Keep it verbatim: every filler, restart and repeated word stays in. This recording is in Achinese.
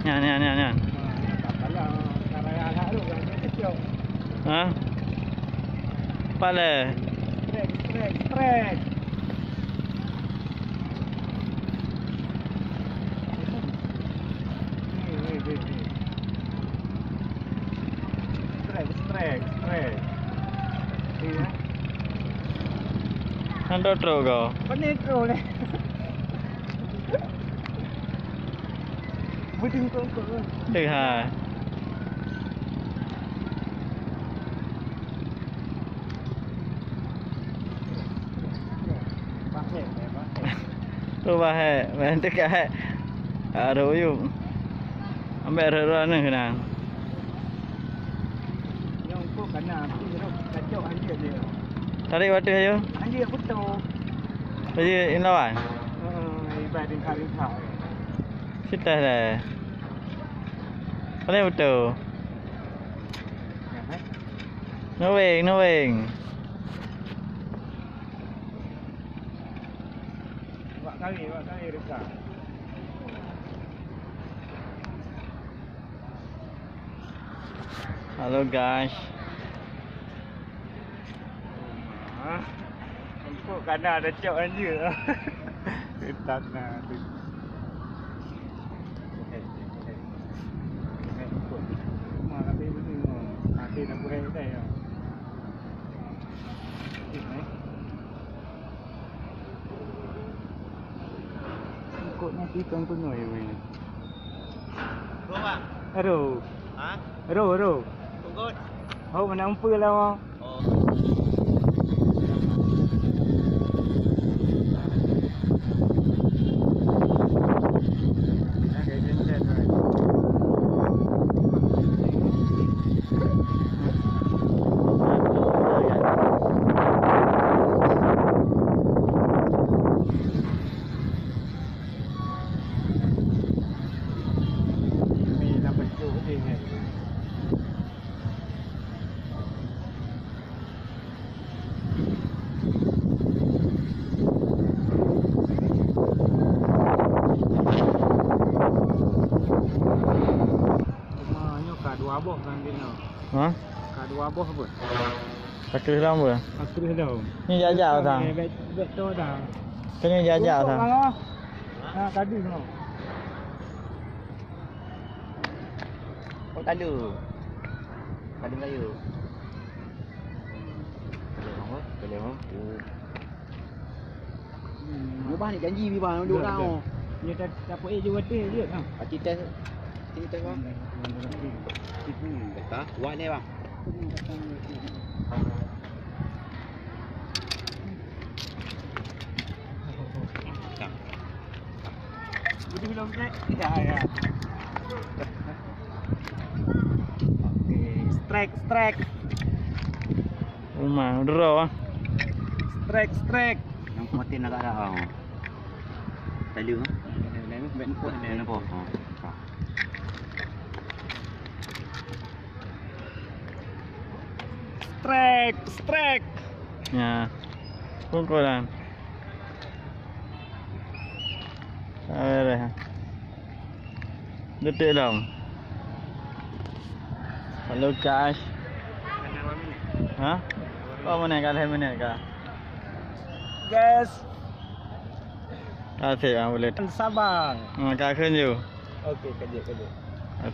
Nyan, nyan, nyan, nyan. Ha? Pat lé? Strike, strike, strike. Strike, strike, strike. Iya. Nyan trok-trok kah? Pané trok lé. Beudeueng kongkong. Deuh hai. Bahek, eh, bahek. Tu bahek, main dekat. Aduh, yuk. Ambek rot-rot ni kena. Nyang ukur kana, tapi rot kacok anjir dia. Tarik watèe ayo. Anjir betul. Ayo inlawan. Hmm, ibarat ringkah-ringkah. Sitas dah. Paling betul. Aha. Nuweng, nuweng. Wak kali, wak kali ringkah. Halo guys. Ah, empuk kana ada cok anjir. Ketat na tu. Mak habis betul. Habis nak buat saya. Kok mati tuan penuh ya weh. Bro, Bang. Aduh. Ha? Aduh, aduh. Tunggu. Oh, mana umpil lah, Bang. Oh. Rumah nyoe ka dua boh kan dia nyoe. Ha? Ka dua boh apa? Ka kreueh lom apa? Ka kreueh lom. Ni jajak sang. Bek, bek to dah. Kena jajak sang. Ha, tadi no. Oh, tak ada. Tak ada Melayu. Boleh, Bang, boleh, Bang. Oh. Hmm. Ubah ni janji, Bang, duduk dah, dah. Ni tak, tak apa, eh, jawatan je, ha. Pasti test. Sini test, Bang. Hmm. Dah, dah, dah. Hmm, dah tak. Buat ni, Bang. Okey, strike, strike. Rumah, draw ah. Strike, strike. Yang penting nak arah. Tali, ha? Nak nampak, nak nampak. Ha. Strike, strike. Ya. Pukulan. Ada. Detik dalam. Halo guys. Ha? Oh, mana kah, mana kah? Guys. Kasih bang boleh. Sabang. Ha, kah kerja. Okey, kerja, kerja.